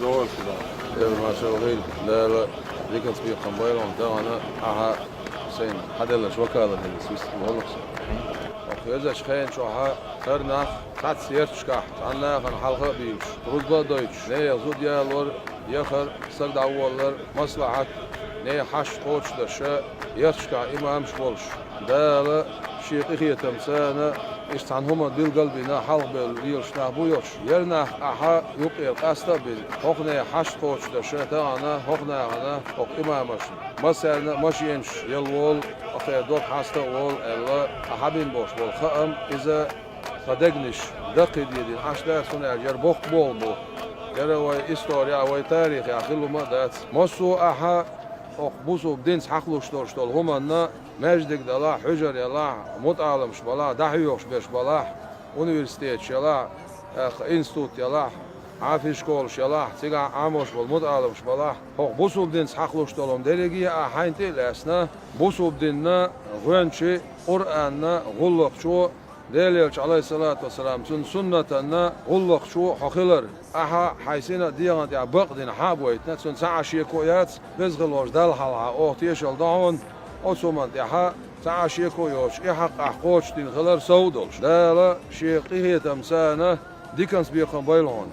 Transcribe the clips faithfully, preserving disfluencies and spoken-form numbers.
Довольно, да. Эр машалла хӀил, Дала диканца бекхам бойла хьуна тахана, ахьа сайна хьаделлача вакалах хилла, свист ма хӀаллакх со. Оха везача хена чохьа хӀара нах цхьацца ярташкахь, цхьана нахана хьалха а бийлуш, рузба а дойтуш, нехан зуда ялор, яхар, саг дӀаволлар, маслахьат, нехан хьашт кхочушдеш, ярташкахь имамаш болуш, Дала Шен къинхетамца царна иштта цхьана хӀуманна билгал а бина, хьалхабевлла лелаш нах бу йош. Ер нах ахьа юкъера къаста а бина, хӀокху нехан хьашт кхочушдеш, тахана хӀокху нахана, хӀокху имамашна, массарна а машенаш елла волу, кхеран дог хьаста а волу аьлла, ахьа бина болуш болу хаам, иза тхан дегнаш даккхийдедина Ӏаш дац, хӀунда аьлча яра боккха болу бу. Яра вай историяхь, вай тарихехь хилла хӀума а дац. Массо а ахьа хӀокху бусулба динца хьакхалуш долуш долу хӀуманна, маьждиг далахь, хьуьжар ялахь, мутаӀаламаш балахь, дӀахьоьхуш берш балахь, университеташ ялахь, тӀаккха институт ялахь, Ӏафиш школаш ялахь, цигахь Ӏамош болу мутаӀаламаш балахь, хӀокху бусулба динца хьакхалуш долу хӀума дерриге а хьайна тӀе а лаьцна, бусулба динна гӀоьнчи, Къуръанна гӀуллакхчо, Делан Элча, Ӏалайхиссалату вассалам, цуьнан суннатанна гӀуллакхчо хьо хилар, ахьа хьайн сина а дегӀан тӀехь бакъдина хьа а бойтина, цуьнан цхьа а шеко яц, веза хилла волчу Далла хьалха оха тешалла до хьуна, оцу хӀуманна тӀехь цхьа а шеко йоцуш, и хьакъ ахь кхочушдина хилар сов а долуш. Дала Шен къинхетамца царна диканца бекхам бойла хьуна.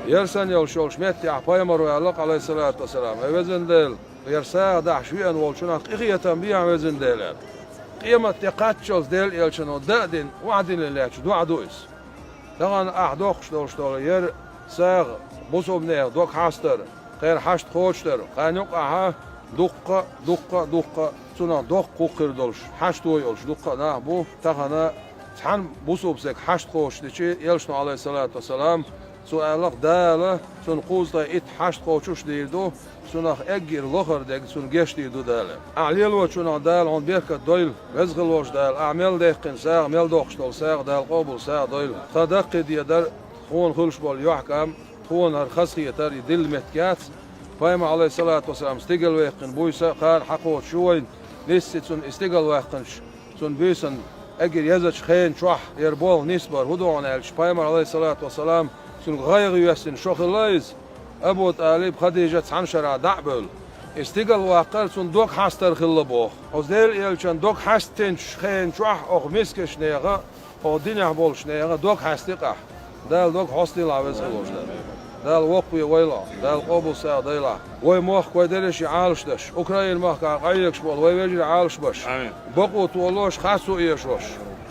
Яра санна йолуш йолчу меттехь пайхамаро аьлла-кх, Ӏалайхиссалату вассалам: «Везан Дела, яра сагӀа дахьаш веана волчунах къинхетам бехьа, везан Дела», аьлла. Къематде кхаччалц Делан Элчано даа а дина, охьадиллина лаьтташ доӀа ду иза. Тахана ахь доккхуш долуш долу яра сагӀа, бусулба нехан дог хьастар, кхеран хьашт кхочушдар, кхарна юкъахь дуккха а, дуккха а, дуккха а цунах доккха гӀуллакх хир долуш, хьашто йолуш дуккха а нах бу. Тахана цхьана бусулба стеган хьашт кхочушдича, Элчано, Ӏалайхиссалату вассалам, цо аьлла-кх: «Дала цунна кхузткъе итт хьашт кхочуш а дийр ду, цунах эггара лахара дерг цунна гечдийр ду Дала». Ахь лелочунах Дала хьуна беркат дойла, веза хилла волчу Дала, ахь мел даьккхина сагӀа, мел доккхуш долу сагӀа Дала къобал сагӀа дойла. Тхан даккхийдедар, тхуна хуьлуш болу юьхькӀам, тхуна хӀара хазахетар и дилла меттиг яц. Пайхамар, Ӏалайхиссалату вассалам, стигалваьккхина буьйса а кхана хьакхочуш ю вайна, нийсса цунна и стигалваьккхинчу цунна буьйсанна эггара езачу хена чохь яра болх нисбар хӀун ду хьуна аьлча, пайхамар, Ӏалайхиссалату вассалам, цуьнга гӀайгӀа йоьссина шо хилла иза, Абу ТӀалиб, Хадижа цхьана шарахь дӀа а бевлла. И стигалваккхар цунна дог хьастар хилла боху. Оцу Делан Элчан дог хьаьстинчу хена чохь оха мискачу нехан, оха динехь болчу нехан дог хьаьстина ахь. Дала дог хьостийла ахь, веза хилла волчу Дала. Дала воккхаве войла ахь, Дала къобал сагӀа дойла ахь. Вай мохк, вай дерриш а Ӏалашдеш, Украин махкахь къахьегаш болу вай вежарий Ӏалашбеш, амин, бакъо толош, харцо эшош,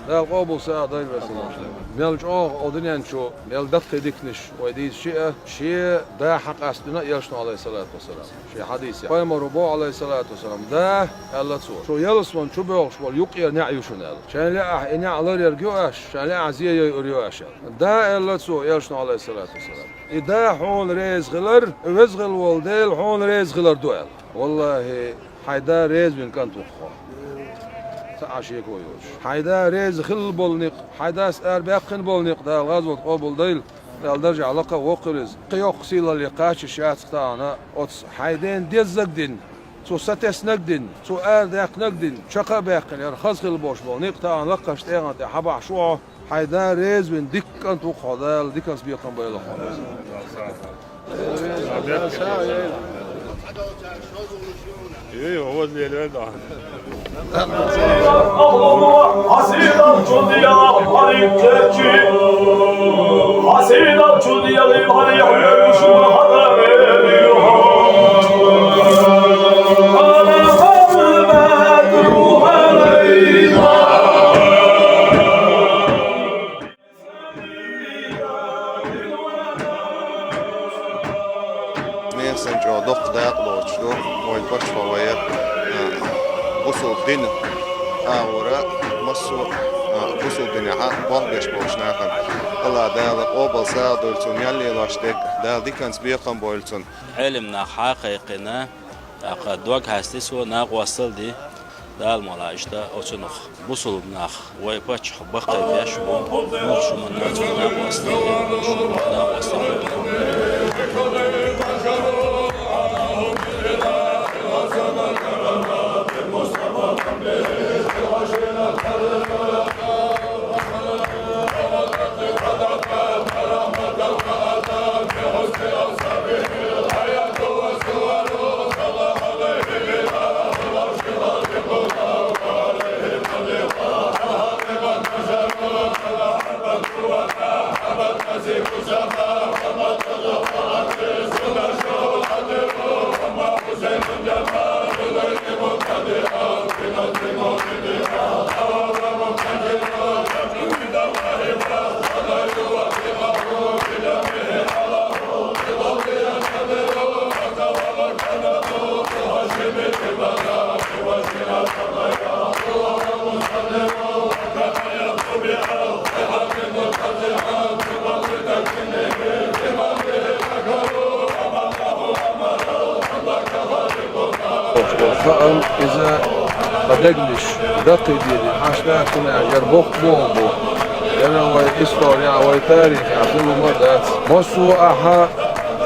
Дала къобал сагӀа дойла, веза хилла волчу Дала. Мел чӀогӀа оха дуьнен чу, мел даккхий диканаш вай дийцича а, шен да хьакъастийна Элчано, Ӏалайхиссалату вассалам, шен хьадисехь. Пайхамаро боху, Ӏалайхиссалату вассалам: «Да, — аьлла цо, — шу ялсамани чу боьлхуш болу юккъера неӀ ю шуна», — аьлла. Шайн лаахь и неӀ ларъярг ю аш, шайн лаахь зе йойур ю аш, аьлла. «Да, — аьлла цо, Элчано, Ӏалайхиссалату вассалам, — и да хьуна реза хилар, веза хилла волу Дела хьуна реза хилар ду», — аьлла. Валлахи, хьайн да реза вина кӀант ву-кх хьо. Цхьа а шеко йоцуш. Хьайн да реза хилла болу некъ, хьайн дас арабаьккхина болу некъ Дала гӀазот къобал дойла, Дала даржехь лакха а воккхур иза. Кхин йоккха сийлалле кхаччалц яц-кх тахана оцу хьайн дена деззарг а дина, цо сатеснарг а дина, цо арадаьккхинарг а дина, чекх а баьккхина, яра хаза хилла болуш болу некъ тахана лакхарчу тӀегӀан тӀе хьабахьаш ву хьо. Хьайн да реза вина дика кӀант ву-кх хьо, Дала диканца бекхам бойла хьо. Эй, вот леле, да. Нехан санна чӀогӀа доккха дакъа доцуш ду вайн паччахьо вайн, а, бусулба дин агӀора массо а, а, бусулба динехь болх беш болчу нахана. АллахӀ Дала къобал сагӀа дойла цунна мел лелош дерг, Дала диканца бекхам бойла цунна. Ӏелам нах хьакхайкхина, тӀаккха дог хьаьсти цо, накъосталла ди. Дала мукъ лахь иштта оцунах бусулба нах вай паччахь баккхий беш бу, муха шу ма нацо накъосталла, шу ма накъосталла. Амма иза ткъа дегнаш даккхийдийна Ӏаш дац, хӀана аьлча яра боккха болх бу. Яра вай история, вай тарихе хилла ма дац. Массо а ахьа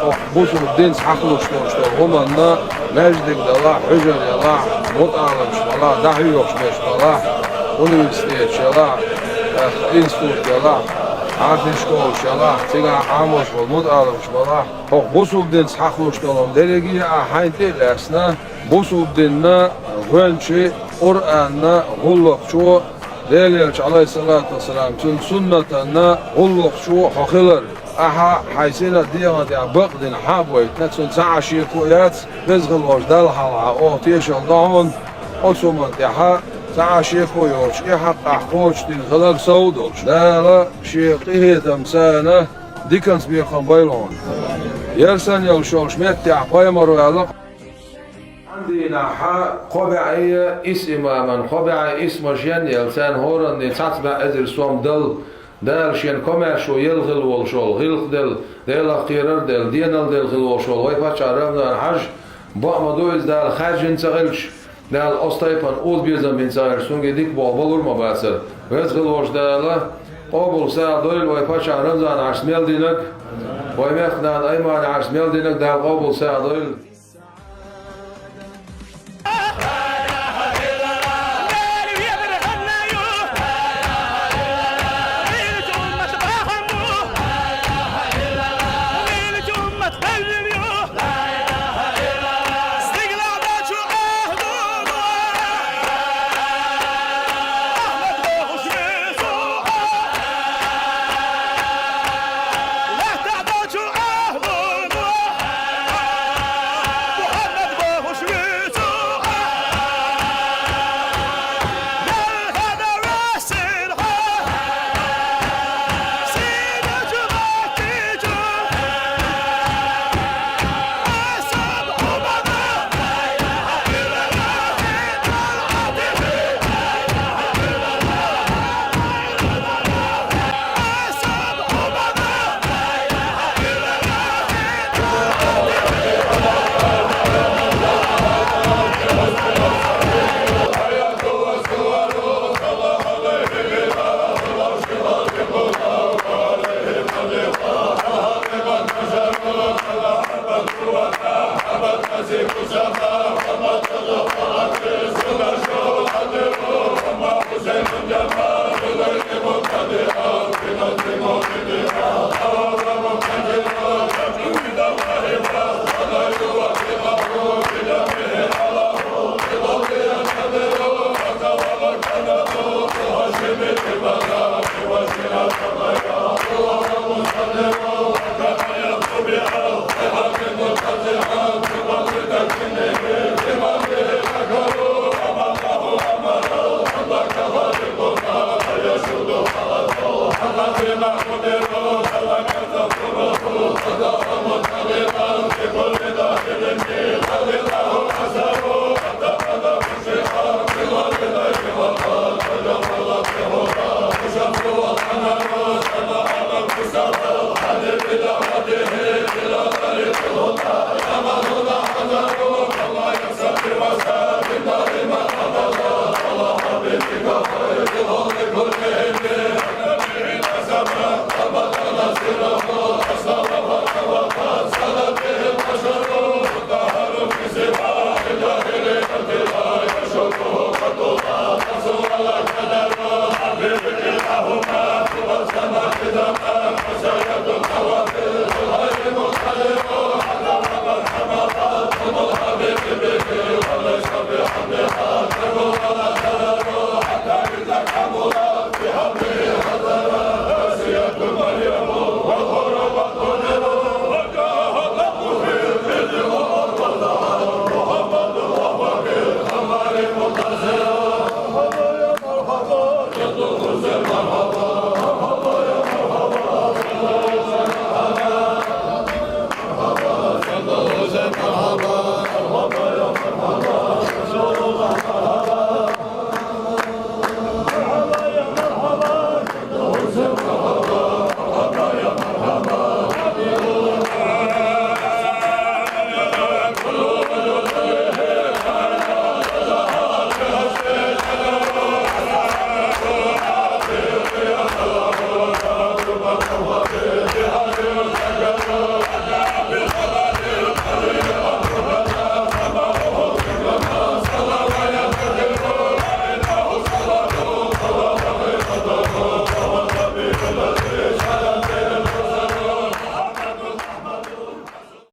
оха бусулба динца хьахулуш долуш долу хӀуманна, маьждиг далахь, хьуьжар ялахь, мутаӀаламаш балахь, дӀахьоьхуш берш балахь, университеташ ялахь, институт ялахь, Ӏарбийн школаш ялахь, цигахь Ӏамош болу мутаӀаламаш балахь, хӀокху бусулба динца хьахулуш долу дерриге а хьайна тӀе а лаьцна, бусулба динна гӀоьнча, Къуръанна гӀуллакхчо, Делан Элча, Ӏалайхиссалату вассалам, цуьнан суннатанна гӀуллакхчо хьо хилар, ахьа хьайн синан дегӀан тӀехь бакъдина хьа а гойтина, цунна цхьа а шеко яц, веза хила волчу Далла хьалха оха тешалла до хьуна, оцу хӀуманна тӀехь цхьа а шеко йоцуш, и хьакъ ахь кхочушдина хилар сов а долуш. Дала Шен къинхетамца диканца бекхам бойла хьуна. Яра санна йолуш йолчу меттехь пайхамар ваьлла. Цхьана дийнахь кхо бӀе исс имаман, кхо бӀе исс машен а елла, царна хӀоранна цхьацца бӀе эзар сом делла, Дала Шен комаьршо елла хила волуш волу, гӀиллакх делла, Делах кхерар а делла, денал делла хила волуш волу вай паччахь Рамзан-Хьаьжа, бакъ ма ду иза, Дала хаьржина ца хилча, Дала оцу тайпана озабезам бина ца хилча, цуьнга дика болх балур а ма бацара. Веза хила волчу Дала къобал сагӀа дойла вай паччахь Рамзан-Хьаьжас мел динарг, вай мехкан нана Аймани-Хьаьжас мел динарг Дала къобал сагӀа дойла.